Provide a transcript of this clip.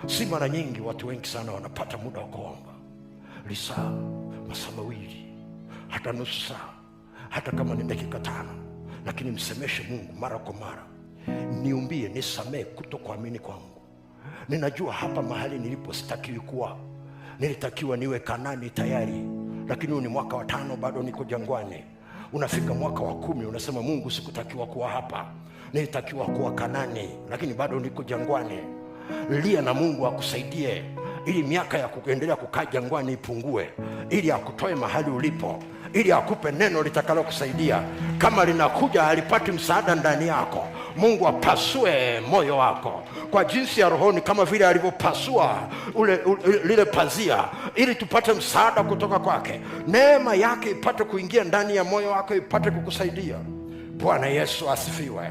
Si mara nyingi watu wengi sana wanapata muda wa kuomba lisaa, masaa mawili, hata nusu saa, hata kama ni dakika 5, lakini msemeshe Mungu mara kwa mara, niumbie, nisamee kutokuamini kwangu. Ninajua hapa mahali nilipo sitakiwi kuwa, nilitakiwa niwe Kanani tayari, lakini huu ni mwaka wa 5 bado niko jangwani. Unafika mwaka wa 10 unasema, Mungu, sikutakiwa kuwa hapa, nilitakiwa kuwa Kanani, lakini bado niko jangwani. Lia na Mungu akusaidie ili miaka ya kuendelea kukaa jangwani ipungue, ili akutoe mahali ulipo, ili akupe neno litakalokusaidia. Kama linakuja halipati msaada ndani yako, Mungu apasue moyo wako kwa jinsi ya rohoni, kama vile alivyopasua lile pazia, ili tupate msaada kutoka kwake, neema yake ipate kuingia ndani ya moyo wako, ipate kukusaidia. Bwana Yesu asifiwe.